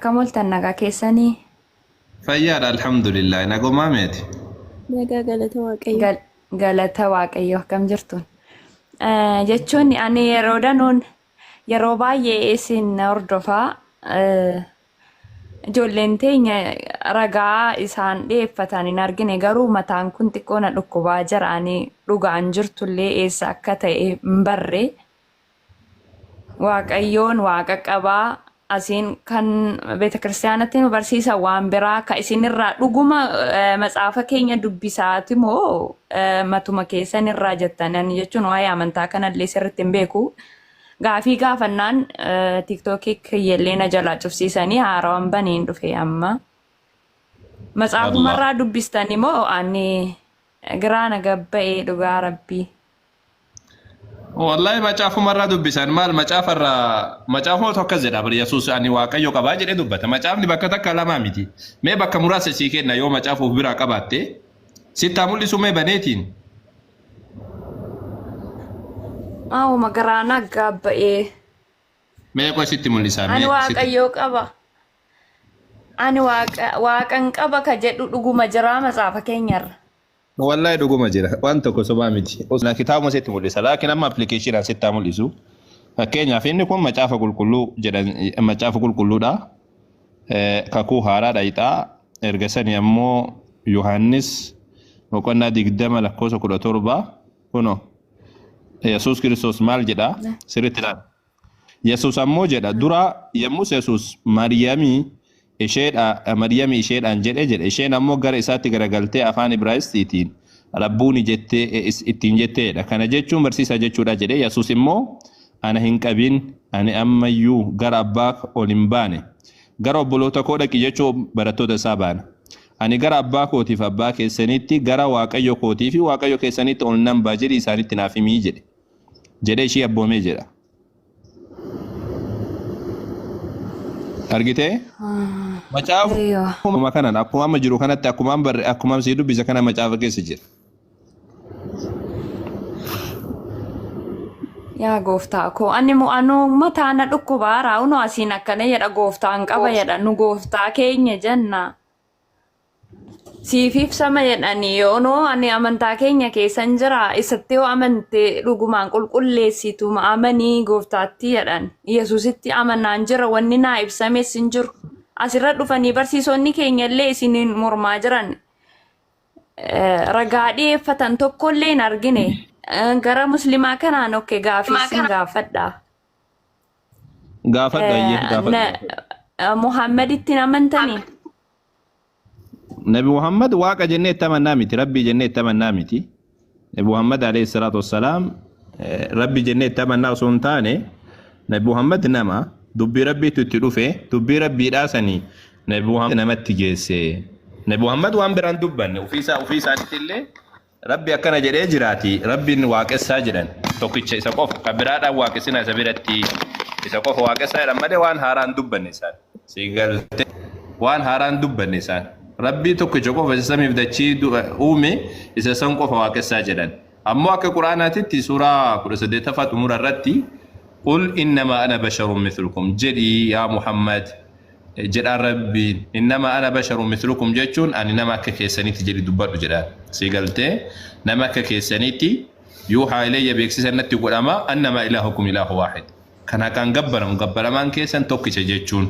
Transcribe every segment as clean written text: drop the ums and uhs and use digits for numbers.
Akkam ooltan nagaa keessanii? Fayyaadha alhamdulillah. Nagomaa meeti? Nagaa galata Waaqayyo. Galata Waaqayyo akkam jirtu? Jechuun ani yeroo danuun yeroo baay'ee isin hordofaa ijoolleen teenya ragaa isaan dhiyeeffatan hin argine garuu mataan kun xiqqoo na dhukkubaa jira ani dhugaan jirtullee eessa akka ta'e hin barre. Waaqayyoon waaqa qabaa asiin kan beeta kiristaanatti nu barsiisa waan biraa ka isinirraa dhuguma matsaafa keenya dubbisaati moo matuma keessan irraa jettan ani jechuun waa'ee amantaa kanallee sirriitti hin beeku. Gaafii gaafannaan tiiktookii kiyyallee na jalaa cufsiisanii haarawan baneen dhufe amma. Matsaafumarraa dubbistani moo ani giraa na gabba'ee dhugaa rabbii. Wallahi macaafumarraa dubbisan maal macaafarraa macaafumatu akkas jedha bar Yesuus ani waaqayyo qabaa jedhee dubbata. Macaafni bakka takka lamaa miti. Mee bakka muraasa sii kenna yoo macaafa of biraa qabaatte sittaa mul'isu mee baneetiin. Aawuma garaa na gaabba'ee. Mee qoy sitti mul'isaa Ani mee sitti. waaqayyoo qaba. Ani waaqa waaqan qaba ka jedhu dhuguma jiraa matsaafa keenyarra. Wallahi dhuguma jira. Waan tokko sobaa miti. Na kitaabuma sitti mul'isa. Laakiin amma appilikeeshinaan sitti haa mul'isu. Fakkeenyaaf inni kun macaafa qulqulluu jedhan macaafa qulqulluudha. Kakuu haaraa dhayxaa. Erga sani ammoo Yohaannis boqonnaa 20 lakkoofsa 17 kunoo Yesuus Kiristoos maal jedha? Sirriitti ilaali. Yesuus ammoo jedha dura yommus Yesuus Maariyaamii isheedha Maariyaamii isheedhaan jedhe jedhe isheen ammoo gara isaatti garagaltee afaan Ibraayisxiitiin Rabbuuni jettee ittiin jetteedha. Kana jechuun barsiisaa jechuudha jedhe Yesuus immoo ana hin qabin ani ammayyuu gara abbaa ol hin baane gara obboloota koo dhaqi jechuu barattoota isaa baana. Ani gara abbaa kootiif abbaa keessaniitti gara Waaqayyo kootii fi Waaqayyo keessaniitti ol nan ba'a jedhi isaanitti naaf himii jedhe. Jedhee ishii abboomee jedha. Argitee? Macaafuma kanan akkuma amma jiru kanatti akkuma amma barre akkuma amma sii dubbise kana macaafa keessa jira. Yaa gooftaa koo ani mu anuu mataa na dhukkubaa raawunoo asiin akkana jedha gooftaan qaba jedha nu gooftaa keenya jenna. Siif ibsama jedhanii yoonoo ani amantaa keenya keessan jira isatti yoo amante dhugumaan qulqulleessitu amanii gooftaatti jedhan Yesuusitti amanaan jira wanni naa ibsames hin jiru asirra dhufanii barsiisonni keenya illee isiniin mormaa jiran ragaa dhiyeeffatan tokkollee hin argine gara muslimaa kanaan okke gaafii sin gaafadha. Gaafadhu ayyee gaafadhu. Muhammaditti hin amantanii? Nabi Muhammad waaqa jennee itti amannaa miti, rabbii jennee itti amannaa miti. Nabi Muhammad alayhi salaatu wassalaam rabbi jennee itti amannaa osoo hin taane Nabi Muhammad nama dubbii rabbiitu itti dhufe dubbii rabbiidhaa sanii Nabi Muhammad namatti geesse. Nabi Muhammad waan biraan dubbanne ofiisaa ofii isaaniitti illee Rabbi akkana jedhee jiraati Rabbiin waaqessaa jedhan tokkicha isa qofa kan biraadhaan waaqessinaa isa biratti isa qofa waaqessaa jedhan malee waan haaraa hin dubbanne isaan. Si galte waan haaraa hin dubbanne isaan. Rabbii tokkicha qofa isa samiif dachii uume isa san qofa waaqessaa jedhan. Ammoo akka Quraanaatitti suuraa 18ffaa xumura irratti qul innamaa ana basharun mithlukum jedhi yaa Muhammad jedhaan Rabbiin innama ana basharun mithlukum jechuun ani nama akka keessanitti jedhi dubbadhu jedhaan si galtee nama akka keessanitti yuuhaa ilayya beeksisa natti godhama annama ilaahukum ilaahu waahid kan haqaan gabbaramu gabbaramaan keessan tokkicha jechuun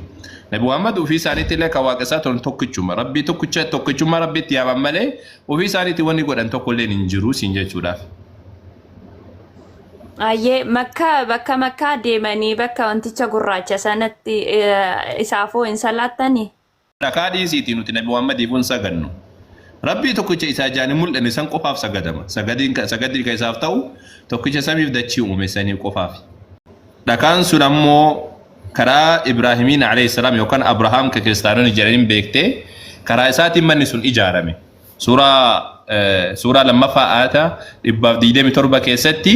Nabi Muhammad ofii isaaniitti illee kan waaqessaa turan tokkichuma Rabbii tokkicha tokkichummaa Rabbiitti yaaman malee ofii isaaniitti wanni godhan tokko illee hin jiru siin jechuudhaaf. Ayyee makkaa bakka makkaa deemanii bakka wanticha gurraacha sanatti isaafoo hin salaattanii? Dhakaa dhiisiitii nuti Nabi Muhammadiif hin sagadnu. Rabbii tokkicha isaa ijaan hin mul'anne san qofaaf sagadama. Sagadiin ka sagadni ka isaaf ta'u tokkicha samiif dachii uume saniif qofaafi. Dhakaan sun ammoo karaa Ibraahimiin alayhi salaam yookaan Abrahaam ka kiristaanonni jedhaniin beektee karaa isaatiin manni sun ijaarame. Suuraa suuraa lammaffaa aayata 127 keessatti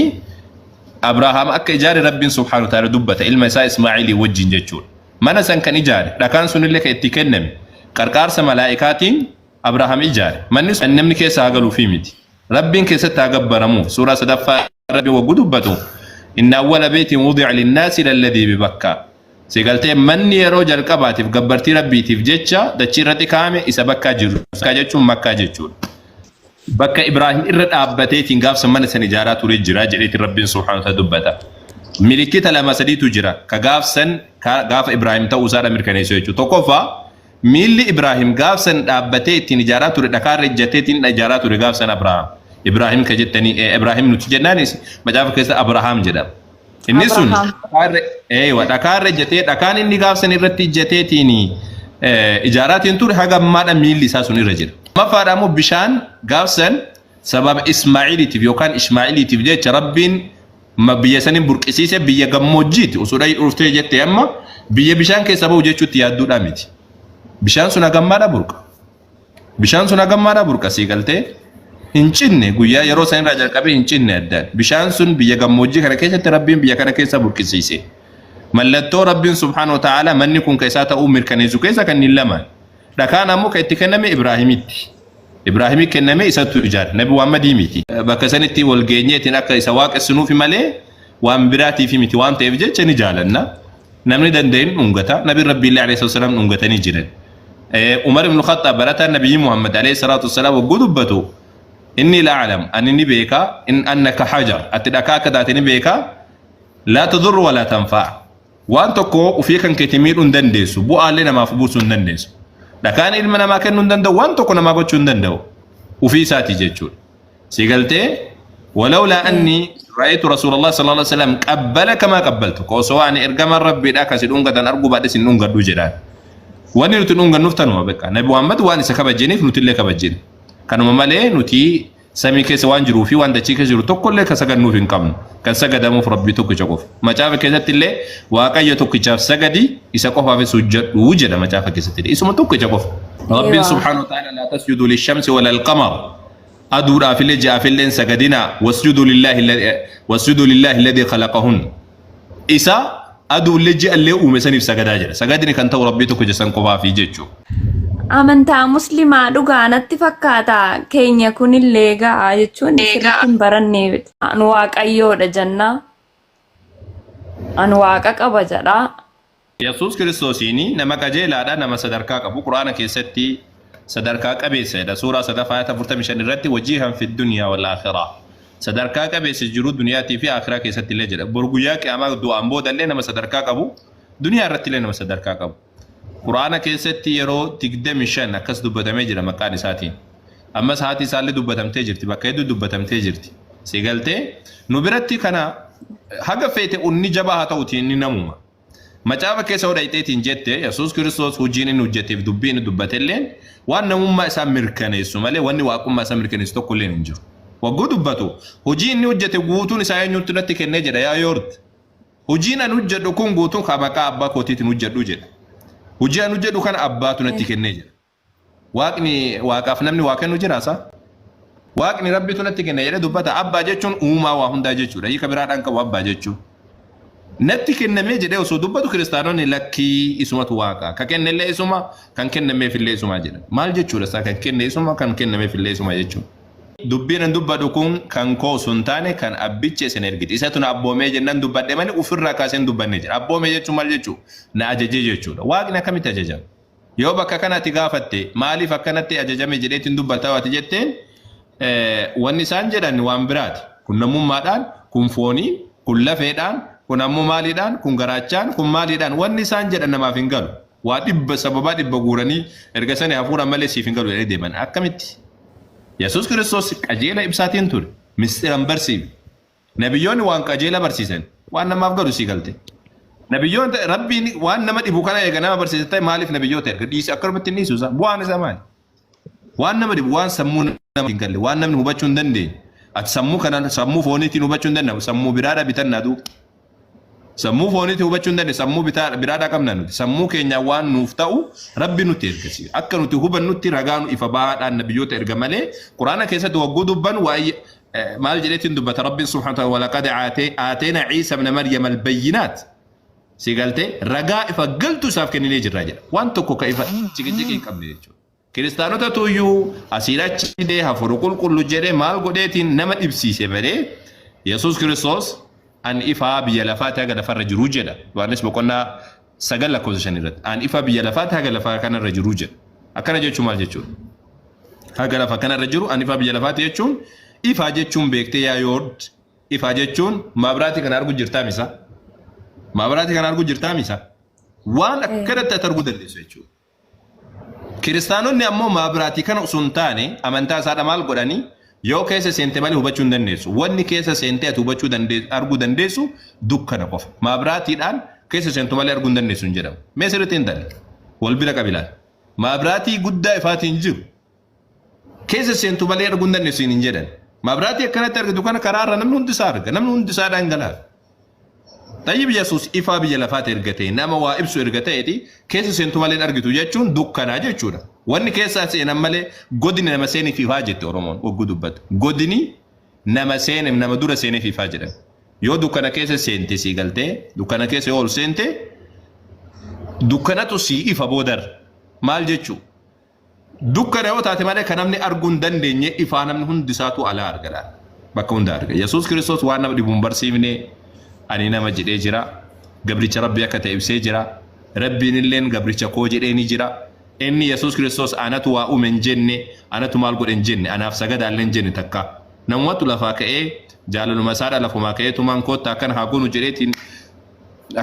Abrahaam akka ijaare Rabbiin subhaanahu wa ta'ala dubbata ilma isaa Ismaa'ilii wajjin jechuudha. Mana san kan ijaare dhakaan sunillee kan itti kenname qarqaarsa malaa'ikaatiin Abrahaam ijaare. Manni sun namni keessa haa galuufii miti. Rabbiin keessatti haa gabbaramuuf. Suuraa sadaffaa Rabbiin wagguu dubbatu inna awwala beetiin wudi'a linnaasi lalladhii bibakkaa. Si galtee manni yeroo jalqabaatiif gabbartii Rabbiitiif jecha dachii irratti kaa'ame isa bakkaa jiru. Bakkaa jechuun Makkaa jechuudha. Bakka Ibraahim irra dhaabbateetiin gaafsa mana san ijaaraa ture jira jedheetiin Rabbiin subhaanahu wa ta'ala dubbata. Milikkita lama sadiitu jira ka gaafsan gaafa Ibraahim ta'uu isaadha mirkaneessu jechuudha. Tokkoffaa, miilli Ibraahim gaafsan dhaabbatee ittiin ijaaraa ture dhakaa irra ejjateetiin ijaaraa ture gaafsan Abrahaam. Ibraahim ka jettanii Ibraahim nuti jennaanis macaafa keessa Abrahaam jedhama. Inni sun Abrahaam. dhakaa irra eewa dhakaa irra ejjatee dhakaan inni gaafsan irratti ejjateetiin ijaaraatiin ture haga ammaadha miilli isaa sun irra jira. Lammaffaadha immoo bishaan gaafsan sababa Ismaa'iliitiif yookaan Ishmaa'iliitiif jecha Rabbiin biyya saniin burqisiise biyya gammoojjiiti. Osoo dhayii dhuftee jette amma biyya bishaan keessa bahu jechuutti yaadduudhaa miti. Bishaan sun haga ammaadha burqa. Bishaan sun haga ammaadha burqa sii galtee hin cinne guyyaa yeroo san irraa jalqabee hin cinne addaan. Bishaan sun biyya gammoojjii kana keessatti Rabbiin biyya kana keessa burqisiise. Mallattoo Rabbiin subhaanahu wa ta'ala manni kun ka isaa ta'uu mirkaneessu keessa kanneen lamaan. Dhakaan ammoo kan itti kenname Ibraahimitti. Ibraahimii kenname isattu ijaare. Nabi Muhammadii miti. Bakka sanitti wal geenyeetiin akka isa waaqessinuufi malee waan biraatiif miti waan ta'eef jecha ni jaalanna. Namni danda'e ni dhungata. Nabiin Rabbiillee alayhi salaatu wasalaam dhungatanii jiran. Umar ibn Khaxxaab barataan Nabiyyi Muhammad alayhi salaatu wasalaam wagguu dubbatu inni la a'lam ani ni beeka in annaka hajar ati dhakaa akka taate ni beeka laa tadurru walaa tanfa'a. Waan tokko ufii kan keetii miidhuu hin dandeessu bu'aallee namaaf buusuu hin dandeessu. Dhakaan ilma namaa kennuu hin danda'u waan tokko namaa gochuu hin danda'u ufii isaatii jechuudha. Si galtee walawlaa anni ra'aytu rasuulallah sallallahu alaihi wasallam qabbala kamaa qabbaltu ka osoo ani ergamaan rabbiidha kasi dhungatan arguu baadhe sin dhungadhu jedhaan. Wanni nuti dhungannuuf tanuma beqa. Nabi Muhammad waan isa kabajiniif nutillee kabajina. Kanuma malee nuti samii keessa waan jiruu fi waan dachii keessa jiru tokkollee kan sagadnuuf hin qabnu. Kan sagadamuuf Rabbii tokkicha qofa. Macaafa keessatti illee Waaqayyo tokkichaaf sagadi isa qofaafis hojjedhu jedha macaafa keessatti illee. Isuma tokkicha qofa. Rabbiin Eewaa. subhaanahu wa ta'ala laa tasjudu lishamsi wala alqamar. Aduudhaaf illee ji'aaf illee hin sagadinaa. Wasjudu lillaahi wasjudu lillaahi alladhii khalaqahun. Isa aduullee ji'allee uume saniif sagadaa jedha. Sagadni kan ta'u Rabbii tokkicha san qofaafi jechuudha. Amantaa muslimaa dhugaa natti fakkaata keenya kunillee ga'a jechuun sirriitti hin baranne. An waaqayyoodha jenna. An waaqa qaba jedha. Yesuus Kiristoosiin nama qajeelaadha, nama sadarkaa qabu. Qur'aana keessatti sadarkaa qabeessa jedha. Suuraa 3ffaa ayata 45 irratti wajiihan fi duniyaa wal aakhiraa. Sadarkaa qabeessa jiruu duniyaatii fi aakhiraa keessatti illee jedha. Bor guyyaa qiyaamaa du'aan booda illee nama sadarkaa qabu, duniyaa irratti illee nama sadarkaa qabu. Qur'aana keessatti yeroo 25 akkas dubbatamee jira maqaan isaatiin. Ammas haati isaallee dubbatamtee jirti, bakka hedduu dubbatamtee jirti. Si galtee nu biratti kana haga feete unni jabaa haa ta'uti inni namuma. Macaafa keessa yoo dhayxeetiin jette Yesuus Kiristoos hujiin inni hojjeteef dubbii inni dubbatelleen waan namummaa isaa mirkaneessu malee wanni waaqummaa isaa mirkaneessu tokkolleen hin jiru. Wagguu dubbatu hojii inni hojjete guutuun isaa eenyutti natti kennee jedha yaa yoord. Hojiin ani hojjedhu kun guutuun kan maqaa abbaa kootiitiin hojjedhu jedha. Hojii ani hojjedhu kana abbaatu natti kennee jedha. Waaqni waaqaaf namni waa kennu jira isaa? Waaqni rabbitu natti kenne jedhee dubbata. Abbaa jechuun uumaa waa hundaa jechuudha. Hiika biraadhaan qabu abbaa jechuun. Natti kennamee jedhee osoo dubbatu kiristaanonni lakkii isumatu waaqa. Ka kennellee isuma kan kennameefillee isuma jedha. Maal jechuudha isaa kan kenne isuma kan kennameefillee isuma jechuudha. Dubbiin an dubbadhu kun kan koo osoo hin taane kan abbicha isin ergite. Isatu na abboomee jennaan dubbadhe malee ofirraa kaasee hin dubbanne jedha. Abboome jechuun maal jechuu? Na ajajee jechuudha. Waaqni akkamitti ajajama? Yoo bakka kana ati gaafatte maaliif akkanatti ajajame jedheetiin dubbata ati jetteen wanni isaan jedhan waan biraati. Kun namummaadhaan, kun fooniin, kun lafeedhaan, kun ammoo maaliidhaan, kun garaachaan, kun maaliidhaan wanni isaan jedhan namaaf hin galu. Waa dhibba sababaa dhibba guuranii erga sani hafuura malee siif hin galu jedhanii deeman. Akkamitti? Yesuus Kiristoos qajeela ibsaatiin ture. Misxira hin barsiifne. Nabiyyoonni waan qajeela barsiisan. Waan namaaf galu sii galte. Nabiyyoota Rabbiin waan nama dhibu kana eega nama barsiise ta'e maaliif nabiyyoota erga dhiise akkanumatti hin dhiisu isaa bu'aan isaa maali? Waan nama dhibu waan sammuu nama hin galle waan namni hubachuu hin dandeenye. Ati sammuu kanaan sammuu fooniitiin hubachuu hin danda'amu sammuu biraadha bitannaa duuba. Sammuu fooniitiin hubachuu hin dandeenye sammuu biraadhaa qabna nuti. Sammuu keenyaa waan nuuf ta'u Rabbi nutti ergasi. Akka nuti hubannutti ragaa nu ifa bahaadhaan nabiyyoota erga malee Quraana keessatti wagguu dubban waa'ee maal jedheetiin dubbata Rabbiin subhaanahu wa ta'ala walaqad aateena Ciisa ibna Maryam albayyinaat si galtee ragaa ifa galtu isaaf kenninee jirra jedha. Waan tokko ka ifa ciqiciqii hin qabne jechuudha. Kiristaanota tuyyuu asiin achi fidee hafuura qulqullu jedhee maal godheetiin nama dhibsiise malee Yesuus Kiristoos an ifaa biyya lafaati haga lafarra jiru jedha. Yohaannis boqonnaa 9 lakkoofsa 5 irratti. An ifa biyya lafaati haga lafaa kanarra jiru jedha. Akkana jechuun maal jechuudha? Haga lafa kanarra jiru an ifa biyya lafaati jechuun ifaa jechuun beektee yaa yood ifaa jechuun maabiraatii kana argu jirtaa misa? Maabiraatii kana argu jirtaa misa? Waan akkanatti ati arguu dandeessu jechuudha. Kiristaanonni ammoo maabiraatii kana osoo hin taane amantaa isaadha maal godhanii yoo keessa seente malee hubachuu hin dandeessu. Wanni keessa seentee ati hubachuu dandeessu arguu dandeessu dukkana qofa. Maabiraatiidhaan keessa seentu malee arguu hin dandeessu hin jedhamu. Mee sirriitti hin talle. Wal bira qabi ilaali. Maabiraatii guddaa ifaatiin jiru keessa seentu malee arguu hin dandeessu hin jedhan. Maabiraatii akkanatti argitu kana karaarra namni hundi isaa arga. Namni hundi isaa dhangala'a. Xayyib Yesuus ifaa biyya lafaati erga ta'e nama waa ibsu erga ta'eeti keessa seentu malee hin argitu jechuun dukkanaa jechuudha. Wanni keessa seenan malee godini nama seeniif ifaa jette Oromoon ogguu dubbatu. Godini nama seeneef nama dura seeneef ifaa jedhan. Yoo dukkana keessa seente sii galtee dukkana keessa yoo ol seente dukkanatu sii ifa boodarra. Maal jechuu? Dukkana yoo taate malee kan namni arguu hin dandeenye ifaa namni hundi isaatu alaa arga laala. Bakka hunda arga. Yesuus Kiristoos waan nama dhibu hin barsiifne ani nama jedhee jira. Gabricha Rabbii akka ta'e ibsee jira. Rabbiin illeen gabricha koo jedhee ni jira. Inni Yesuus Kiristoos anatu waa uume hin jenne, anatu maal godhe hin jenne, anaaf sagadaa illee hin jenne takka. Namumatu lafaa ka'ee jaalaluma isaadha lafumaa ka'ee tumaan koottaa akkana haa goonu jedheetiin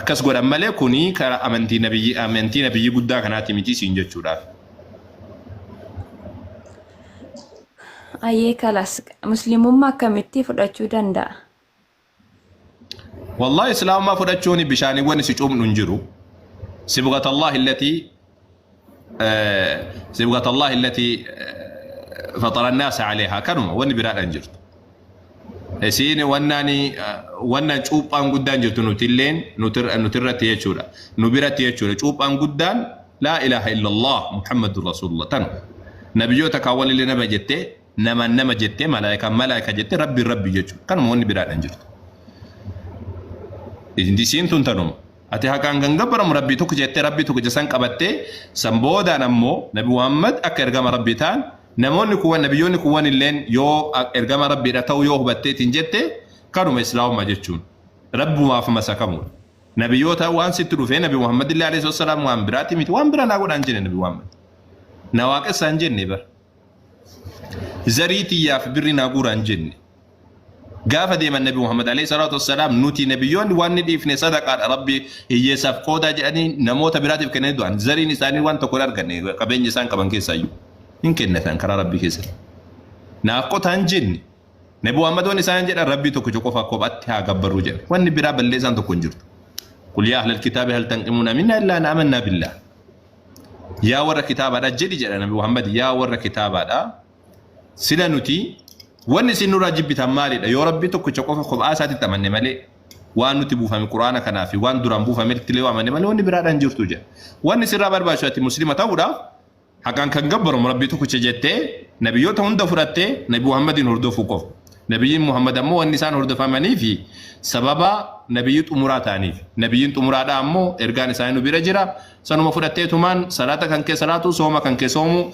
akkas godhan malee kuni karaa amantii nabiyyi amantii nabiyyi guddaa kanaati miti siin jechuudhaaf. Ayyee kalas muslimummaa akkamitti fudhachuu danda'a? Wallahi islaamummaa fudhachuun bishaaniiwwan si cuuphnu hin jiru. Sibghat Allah allati sibghat Allah allati fatara an-naasa alayha kanuma wanni biraadha hin jirtu. Isiin wannaani wannan cuuphaan guddaan jirtu nutilleen nutirratti jechuudha. Nu biratti jechuudha. Cuuphaan guddaan laa ilaaha illallah Muhammadur Rasulullah tanu. Nabiyyoota kaawwan illee nama jettee namaan nama jettee malaayikaan malaayika jettee rabbiin rabbi jechuudha. Kanuma wanni biraadha hin jirtu. Isiin tun tanuma. Ati haqaan kan gabbaramu rabbii tokko jettee rabbii tokkicha san qabattee san boodaan ammoo nabi Muhammad akka ergama rabbii ta'an namoonni kuwwan nabiyyoonni kuwwan illeen yoo ergama rabbiidha ta'uu yoo hubatteetiin jette kanuma islaamummaa jechuun rabbumaaf masakamuudha. Nabiyyoota waan sitti dhufee nabi Muhammad illee alayhi salaam waan biraati miti waan biraa naa godhaan jenne nabi Muhammad. Na waaqessaa hin jenne bar. Zarii tiyyaaf birri naa guuraa hin jenne. Gaafa deeman Nabi Muhammad alayhi salaatu wassalaam nuti nabiyyoonni waan ni dhiifne sadaqaadha Rabbi hiyyeessaaf qoodaa jedhanii namoota biraatiif kennanii du'an zariin isaanii waan tokko hin arganne qabeenya isaan qaban keessaayyuu hin kennatan karaa Rabbii keessatti. Naaf qotaa hin jenne. Nabi Muhammad waan isaan jedhan Rabbii tokkicha qofa kophaatti haa gabbarru jedha. Wanni biraa balleessaan tokko hin jirtu. Qul yaa ahlal kitaabi hal tanqimuuna minna illaa an amannaa billah. Yaa warra kitaabaadha jedhi jedha Nabi Muhammad yaa warra kitaabaadha. Sila nuti wanni isin nurraa jibbitan maalidha? Yoo Rabbii tokkicha qofa kophaa isaatitti amanne malee waan nuti buufame Qur'aana kanaa fi waan duraan buufametti illee amanne malee wanni biraadhaan jirtu jedha. Wanni sirraa barbaachisu ati muslima ta'uudhaaf haqaan kan gabbaramu Rabbii tokkicha jettee nabiyyoota hunda fudhattee Nabi Muhammadiin hordofuu qofa. Nabiyyiin Muhammad ammoo wanni isaan hordofamanii fi sababa nabiyyi xumuraa ta'aniif. Nabiyyiin xumuraadhaa ammoo ergaan isaanii nu bira jira. Sanuma fudhatteetumaan salaata kan kee salaatu, sooma kan kee soomuu,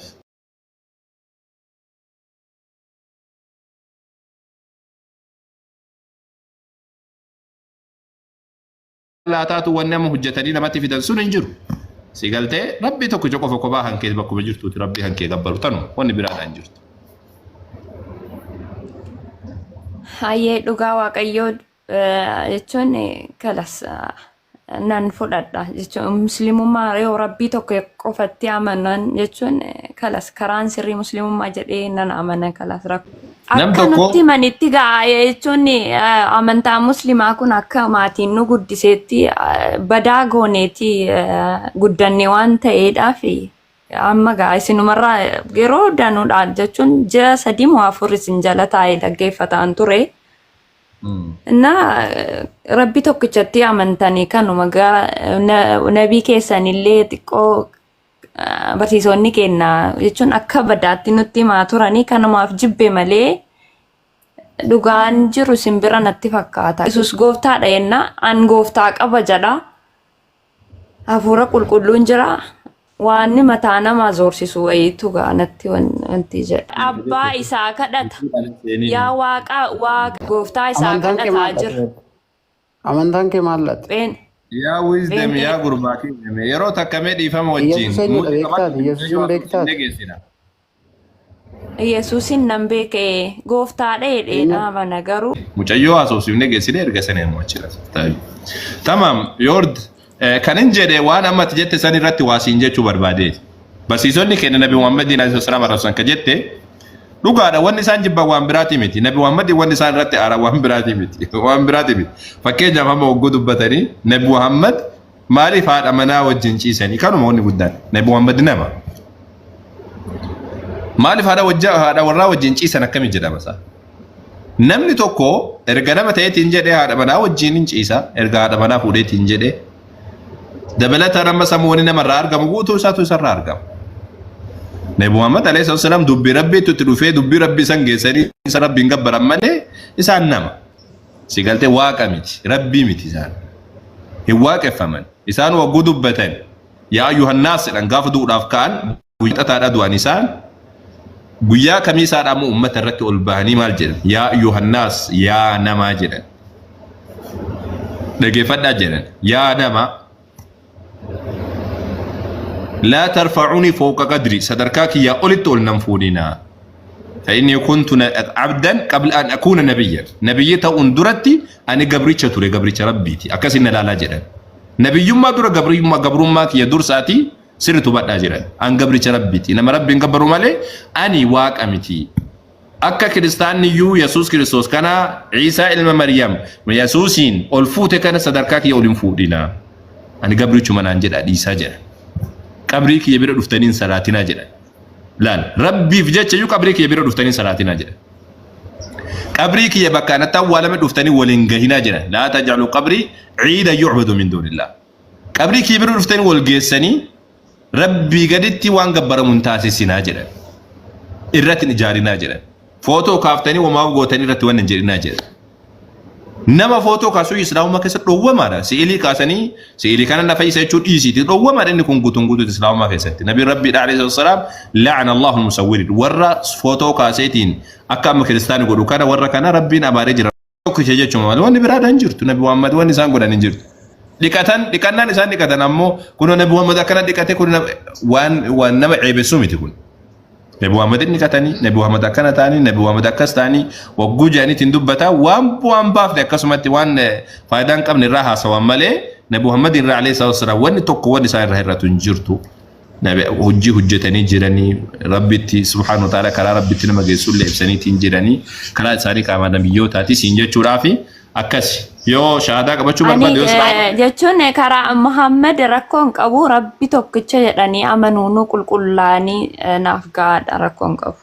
laataatu wanni amma hojjetanii namatti fidan sun hin jiru. Si galtee rabbii tokkicha qofa kophaa kan kee bakkuma jirtuuti rabbii kan kee gabbaru tanu wanni biraadhaan jirtu. Hayyee dhugaa waaqayyoo jechuun kalas nan fudhadha jechuun muslimummaa yoo rabbii tokko qofatti amanan jechuun kalas karaan sirrii muslimummaa jedhee nan amana kalas rakkoo. Nam Akka tokko nutti himanitti ga'a jechuun amantaa muslimaa kun akka maatiin nu guddiseetti badaa gooneeti guddanne waan ta'eedhaaf amma ga'a isinumarraa yeroo danuudha jechuun ji'a 3 moo 4 isin jala taa'ee dhaggeeffataan ture. እና rabbi tokkichatti amantanii kanuma nabii keessanillee xiqqoo barsiisonni keenya jechuun akka badaatti nutti himaa turanii kanumaaf jibbe malee dhugaan jiru simbira natti fakkaata. Yesuus gooftaadha jenna an gooftaa qaba jedha. Hafuura qulqulluun jira. Waanni mataa namaa zoorsisu wayiitu gaa natti wanti jedha. Abbaa isaa kadhata. Yaa waaqa waaqa gooftaa isaa Amantaan kee kadhataa maal jira. latte? Amantaan kee maal latte? Pheen. Yaa Wisdom, Pheenxee. Yaa gurbaa keenya mee yeroo takka mee dhiifama wajjin Yesuus eenyudha muuxii beektaati? qabadhu Yesuusin mucayyoo beektaati? haasofsiifnee geessina. Yesuusin nan beeke, gooftaadha jedhee Eenyu? dhaamana garuu. Mucayyoo haasofsiifnee geessine, erga sana immoo achi taa'u. Tamaam Yoord, kan hin jedhe waan amma ati jette san irratti waa siin jechuu barbaadeeti. Barsiisonni keenya Nabi Muhammadiin alayhi salaam arrabsan ka jette dhugaadha. Wanni isaan jibban waan biraati miti. Nabi Muhammadiin wanni isaan irratti aaran waan biraati miti. Waan biraati miti. Fakkeenyaaf amma hogguu dubbatanii Nabi Muhammad maaliif haadha manaa wajjin ciisanii, kanuma wanni guddaan. Nabi Muhammad nama. Maaliif haadha wajjin, haadha warraa wajjin ciisan akkami jedhama isaa? Namni tokko erga nama ta'eetiin jedhee haadha manaa wajjin hin ciisa, erga haadha manaa fuudheetiin jedhee dabalataan amma sammuu wanni namarraa argamu guutuu isaatu isarraa argama. Nabi Muhammad alayhi salaam dubbii rabbiitu itti dhufee, dubbii rabbii san geessanii isa rabbiin gabbaran malee isaan nama. Si galtee? Waaqa miti, rabbii miti isaan. Hin waaqeffaman. Isaan wagguu dubbatan yaa ayyuhannaas jedhan. Gaafa du'uudhaaf ka'an guyyaa xataadha du'an isaan. Guyyaa kamiisaadha ammoo uummata irratti ol bahanii maal jedhan? Yaa ayyuhannaas, yaa namaa jedhan. Dhageeffadhaa jedhan. Yaa namaa, laa tarfa'uunii fawqa qadri, sadarkaa kiyyaa olitti ol nan fuudhinaa. فإني كنت عبدا قبل أن أكون نبيا. نبي ta'uun duratti ani gabricha ture, gabricha rabbiiti. Akkasin na laalaa jedhan. Nabiyyummaa dura gabrummaa, gabrummaa kiyya dursaati sirriitu hubadhaa jedhan. An gabricha rabbiiti. Nama rabbiin gabbaru malee ani waaqa miti. Akka kiristaanni iyyuu Yesuus Kiristoos kana, Ciisaa ilma Maryam Yesuusiin ol fuute kana, sadarkaa kiyya ol hin fuudhinaa. Ani gabrichuma naan jedha dhiisaa jedha. Qabrii kiyya bira dhuftanii hin salaatinaa jedha. Laal, rabbiif jecha iyyuu qabrii kiyya bira dhuftanii hin salaatinaa jedha. Qabrii kiyya bakka anatti awwaalame dhuftanii waliin gahinaa jedhan. Laa taj'alu qabrii ciida yu'badu min duunillah. Qabrii kiyya bira dhuftanii wal geessanii rabbii gaditti waan gabbaramu hin taasisinaa jedhan. Irratti hin ijaarinaa jedhan. Footoo kaaftanii womaaf gootanii irratti waan hin jedhinaa jedhan. Nama footoo kaasuu islaamummaa keessa dhowwamaadha. Si'ilii kaasanii si'ilii kana na fayyisa jechuun dhiisiiti. Dhowwamaadha inni kun guutuun guutuutti islaamummaa keessatti. Nabiin Rabbii alayhi salaam la'ana Allahu musawwirin. Warra footoo kaaseetiin akka amma kiristaani godhu kana, warra kana Rabbiin abaaree jira. Tokkicha jechuun malee wanni biraa hin jirtu. Nabi Muhammad wanni isaan godhan hin jirtu. Dhiqatan, dhiqannaan isaan dhiqatan ammoo kun Nabi Muhammad akkana dhiqate, kun waan nama ceebessu miti kun. Nabi Muhammadin dhiqatanii, Nabi Muhammad akkana ta'anii, Nabi Muhammad akkas ta'anii wagguu jedhaniitiin dubbataa waan bu'aan baafne, akkasumatti waan faayidaa hin qabne irraa haasawan malee Nabi Muhammad irraa alayhi salaatu wasalaam wanni tokko wanni isaan irraa hir'atu hin jirtu. Nabi hojii hojjetanii jiranii, Rabbitti subhaanahu wa ta'ala karaa Rabbitti nama geessullee ibsaniitiin jiranii, karaa isaanii qaama nabiyyootaati siin jechuudhaafi akkasi yoo shahaadaa qabachuu Ani barbaade yoo jechuun karaa Muhammad rakkoo hin qabu, rabbi tokkicha jedhanii amanuun qulqullaa'anii naaf gahaadha, rakkoo hin qabu.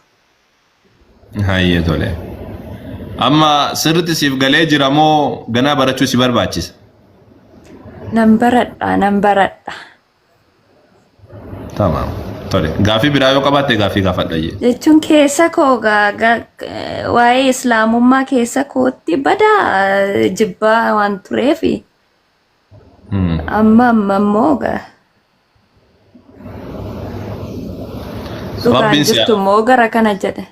Hayyee, tole. Amma sirriitti siif galee jira moo ganaa barachuu si barbaachisa? Nan baradha, nan baradha. Tamaam. Tole. Gaaffii biraa yoo qabaatte gaaffii gaafadha jee. Jechuun keessa koo waa'ee islaamummaa keessa kootti badaa jibbaa waan tureef amma immoo dhugaan Rabbiin si jirtu immoo gara kana jedhe.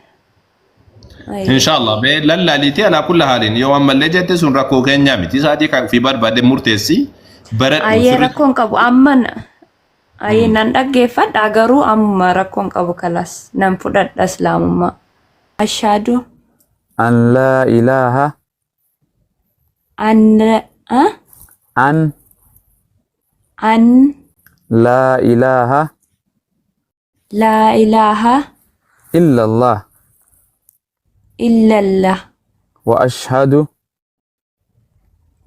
Ayyee. Inshallah mee lallaaliitii, alaa kulla haaliin yoo ammallee jette sun rakkoo keenyaa miti, isaatii kan ofii barbaade murteessi, baradhu Ayyee, sirriitti. rakkoon qabu amma ayyee, nan dhaggeeffadha garuu amma rakkoon qabu, kalas nan fudhadha islaamummaa. Ashaadu. أن لا إله an ah? أن an لا إله laa ilaaha إلا الله illallah وأشهد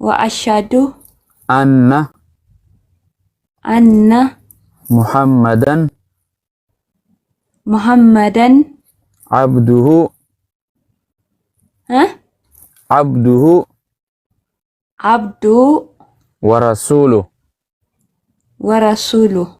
wa ashhadu أن anna محمدا muhammadan عبده ha? عبده abduu ورسوله wa rasuluh.